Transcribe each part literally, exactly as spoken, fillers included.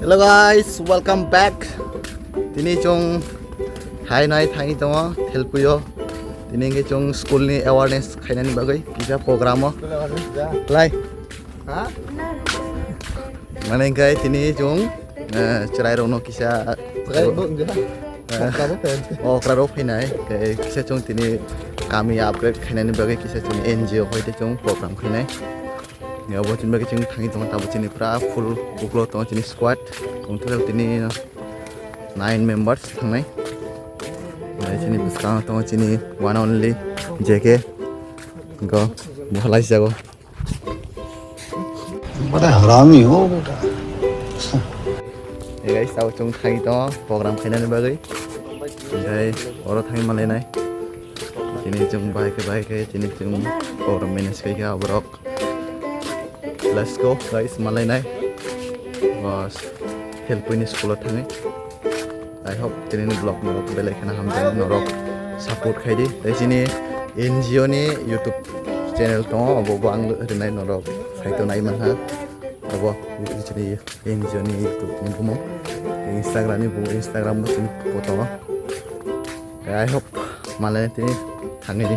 Hello guys, welcome back. Tini chwng hai nai thangwi tongo Thelpuio. Tini hwnkhe chwng school ni awareness khainani bagwi kisa program o. Lai. Ha? Mane hwnkhe tini chwng, eh, chwrairokno kisa Chwrai bo wngkha. Eh, Okra bo phaiyang. Okra rok phainai, eh, kisa chwng tini kami upgrade khainani bagwi kisa chwng N G O hoite chwng program khainai. Abo chini bagwi chwng thangwi tongo, tabuk chini pura full uklo tongo chini squad. Wng total tini nine members thangnai. Eh, chini bwskango tongo chini one only J K. Go, bo lai jago. बड़ा हरामी हो बेटा। Hey guys, tabuk chwng thangwi tongo program khainani bagwi. Onkhe oro thangwi malainai. Tini chwng bai khe bai khe tini chwng program manage khai kha borok. Let's go guys, malainai. Bas, Thelpuini school o thangwi. I hope tini vlog norok belai kheno hamjakgo, norok support khai di. Tei chini N G O ni YouTube channel tongo, obo bo ang rinai norok saito nai mankha. Obo chini N G O ni YouTube ni bumung. Instagram ni bumung, Instagram bo chini bo tongo. I hope malai tini thangwi di.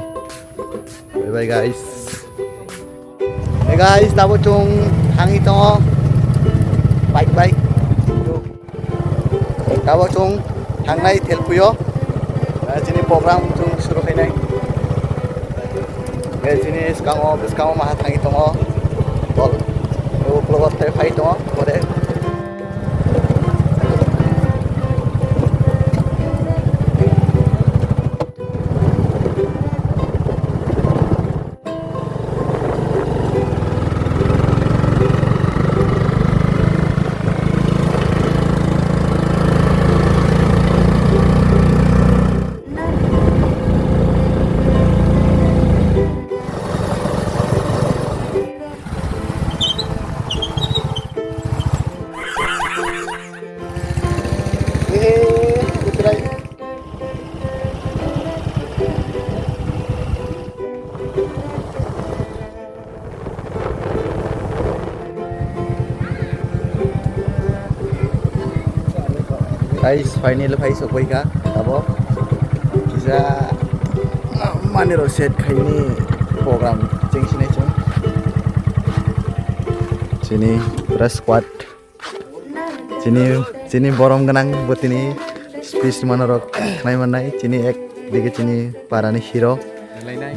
Bye bye guys. Hey guys, tabuk chwng thangwi tongo bike bai. Tabuk chwng thangnai Thelpuio. Ah, chini program chwng suru khainai. Eh, chini bwskango, bwskango maha thangwi tongo. Tol. Abo vlog o phai tongo, pore. Guys, finally phai sokbai kha abo kisa manwi rok set khaini program chengsinai chwng chini pura squad. Chini, chini borom gwnang bo tini speech mano rok khnai mannai. Chini ek dige chini parani hero. Belainai.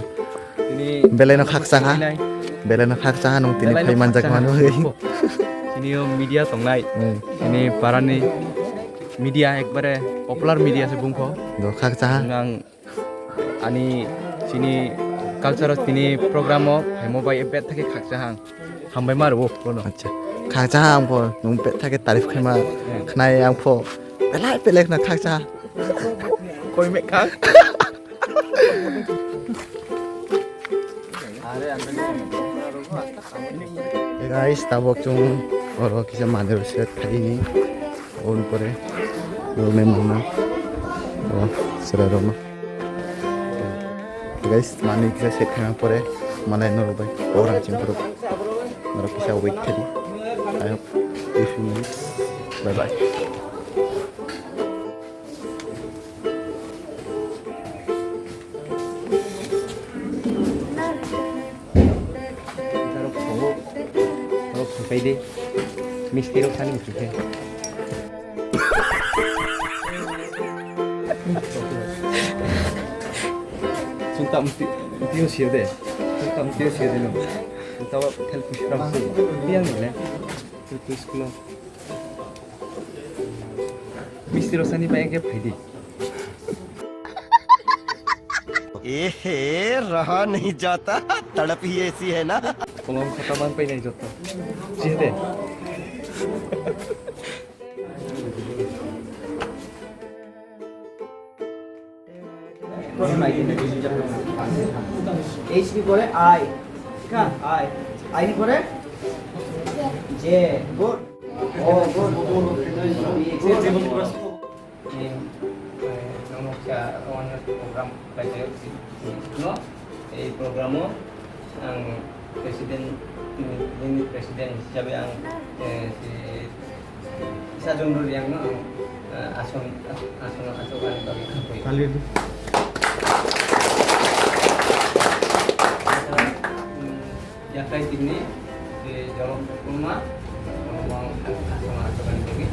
Tini belaino khakchang ha. Belainai. Belaino khakchang ha nung tini belaino phai manjak khakchang ha. Mano. Chini o media tongnai. Hmm. Chini parani media ekbare popular media se bungkho. Do khakchang ha. Nang Ani chini culture o tini program o phaimo bai bet thake khakcha hang. Hambai ma rwo bono. Acha. Khakcha hang pho nung bet thake tarif khaima khnai ang pho. Pelai pelai khna khakcha. Koi me khang. Guys, tabok chung oro kisa mandir set khaini. Oboni pore rwnai mangna o chwrairokno. Guys, manwi kisa set khaima pore manai norok bai program chengphuru norok kisa wait khaidi. I hope a few minutes. Bye bye. Darok songo, darok songpai de. Misti rok sani muchukhe. Chwng tam ti, tio sir de. Chwng tam tio sir de no. Chwng tam tel push ram si. Tiang ni le. Tel push kulo. Misti rok sani bai ke phaidi. ए हे, रहा नहीं जाता, तड़प ही ऐसी है ना। Kolom khata man pai nai joto. Sihte. H ni pore I. Ka? I. I ni pore? J. Good. Oh, good. Good. Good. Ni, eh, noksa awareness program khlaijak no, ei program o ang president, nini president hisabe ang, eh, si Sajon Roriang no ang, eh, ason, ason, ason, ani bagwi ang koi. Talir di. Yakai tini, eh, Jorok Kurma, Kurma ason, ason, ani bagwi.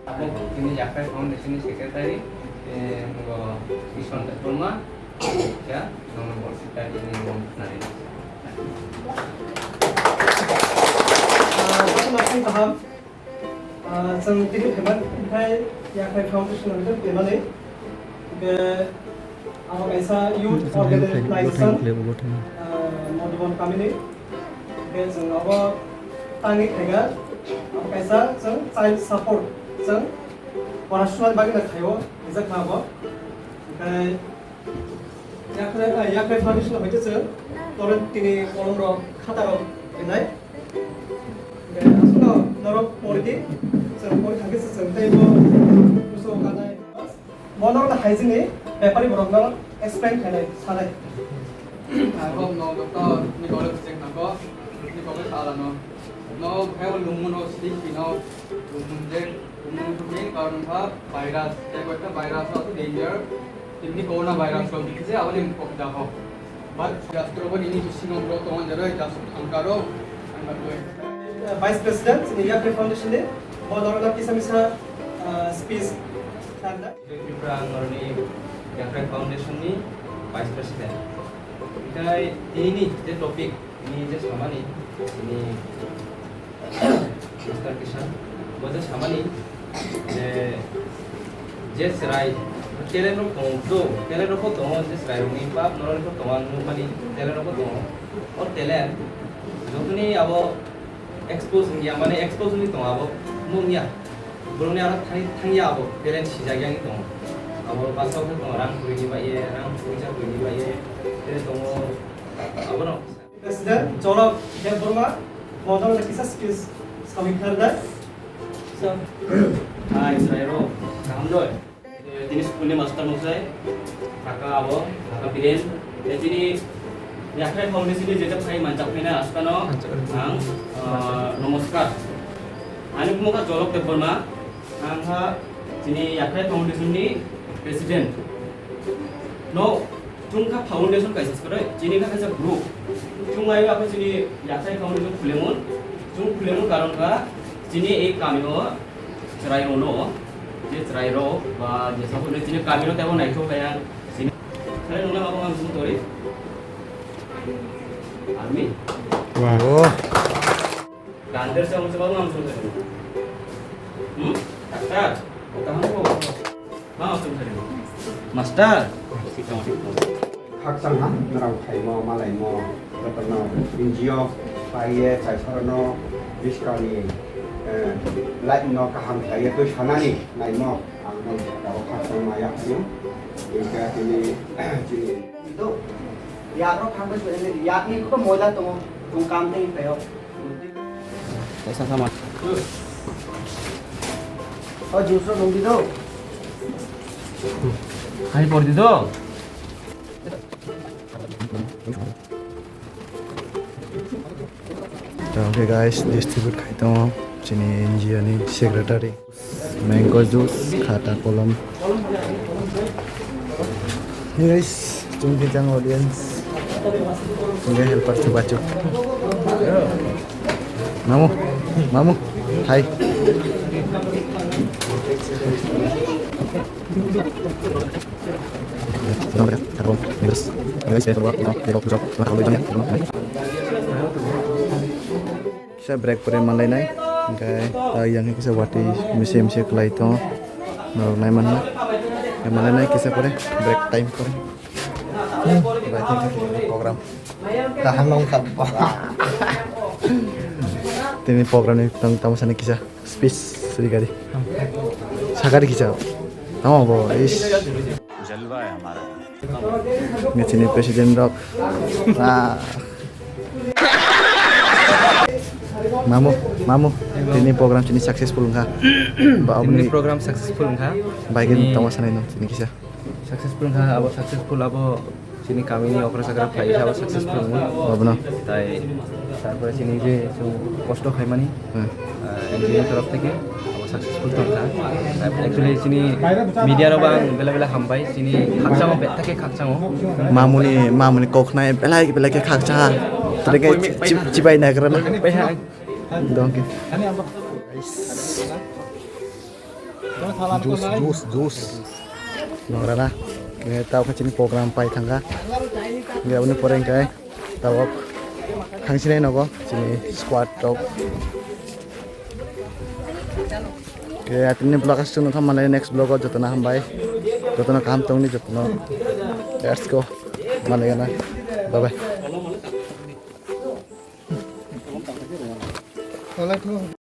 Abo tini Yakai Foundation ni secretary, eh, ngo Ison Kurma. Ya, nomor sita ini mau nari. Ah, jotono phung kaham. Ah, chwng tini phaimani, omohai Yakhai Foundation ni phaimani. Hwnkhe abo kaisa youth organization, ah, Madhuban kamini. Hwnkhe chwng abo tangwi khaikha, abo kaisa chwng child support, chwng porasuna bagwi no khaio, rijak kha abo. Hwnkhe Yakhai, ah, Yakhai Foundation hoite chwng torrent tini kolom rok, khata rok rinai. Aswkno norok pori di, chwng pori thangkhe se chwng tei bo buso kanai. Mo norok hai jini bepari borok no explain khainai sanai. Ako no doctor ni college check nangko, ni college ala no. No, hai lungmun no sleep no, lungmun je, lungmun ni karon kha virus, tei koita virus o danger. Tini corona virus rok bikhe je aboni mukok jaho. But just rok nini bisingo borok tongo jeroi just thangkaro ang bagwi. Vice President, chini Yakhai Foundation ni, bo norokno kisa misa, ah, speech khlai. Tripura ang norokni Yakhai Foundation ni Vice President. Tei tini je topic, tini je samani, tini Mister Kishan, bo je samani je, je chwrai talent rok tongo, bro, talent rok bo tongo, je chwrai rokni bab norok rok tongo, ang nukmani talent rok bo tongo. O talent jotoni abo expose wngya, mane expose wngwi tongo abo, nukya. Borokni aro thang-, thangya abo, talent sijak yang tongo. Abo bwsao khe tongo, rang kwrwini bai ye, rang puisa kwrwini bai ye, tei tongo, abono. President Jorok Debbarma, bo norokno kisa speech sawi kharnai. Sir. Hai, chwrairok, kaham doi? Eh, tini school ni master mosai, kaka abo, kaka Biren. Eh, tini Yakhai Foundation ni jeta phai manchak phaina askano ang, ah, namaskar. Ani bumo kha Jorok Debbarma, ang kha tini Yakhai Foundation ni president. No, Chwng kha foundation kaisa se kwrwi, chini kha kaisa group. Chwng mai ba chini Yakhai Foundation khulemung, chwng khulemung karon kha chini ei kami o chwrai rok no, je chwrai rok ba je sabo chini kami no tebo naithok kaya chini. Chwrai rok no abo ang sung tori. Army. Wow. Gander sa mungsa babu ang sung tori. Hmm? Doctor. Kaham ko. Master. Khakchangma, norok phaimo, malaimo, jotono N G O paiye, chaisorono bwskangni, eh, life no kaham khlaiye twi sanani naimo, ang no jagao khakchangma yaphaio. Hwnkhe tini, chini. Yakrok thangbai soi, yakni kho moila tongo, tong kam tei paio. Kaisa sama. O juice rok nung di do. Hai por di do. Okay guys, distribute khai tongo chini N G O ni secretary. Mango juice, khata, kolom. Hey guys, chwng khe jang audience. Chwng khe helper chubachu. Mamu, mamu, hi. Kisa break pore manlainai, hwnkhe, ah, yang kisa watwi misi misi kwlai tongo, norok naimanna. Hwnkhe manlainai kisa pore, break time pore. Hmm, bai khe program. Kaham nong kha. Tini program ni tang tamo sani kisa speech sri gari. Sagari kisa. Tamo bo is. Jalwa hai hamara. Nge chini president rok. Ah. Mamu, mamu, tini program chini successful wngkha. Ba tini aboni program successful wngkha. Bai khe tini tongma sanai no, tini kisa. Successful wngkha, abo successful, abo chini kamini okra chakra khlai abo successful wngwi. Abono. Tai Tarpore chini je chwng kosto khaimani, Hmm. ah, N G O ni torof theke abo successful tongkha. Actually chini media rok ang bela bela hambai, chini khakchango, bela theke khakchango. Mamuni, mamuni koknai belai belai khe khakcha. Tore khe Koi mi-, chi-, chibai nagra na. Pai ha. Dongki. Juice, juice, juice. Nongrana. Nge tao khe chini program pai thangkha. Nge aboni pore hwnkhe tabok thangsinai nogo chini squad rok. Ke atini vlog aswk nokha mane next vlog o jotono hambai. Jotono kaham tongni jotono. Let's go. Mane gana. Bye bye.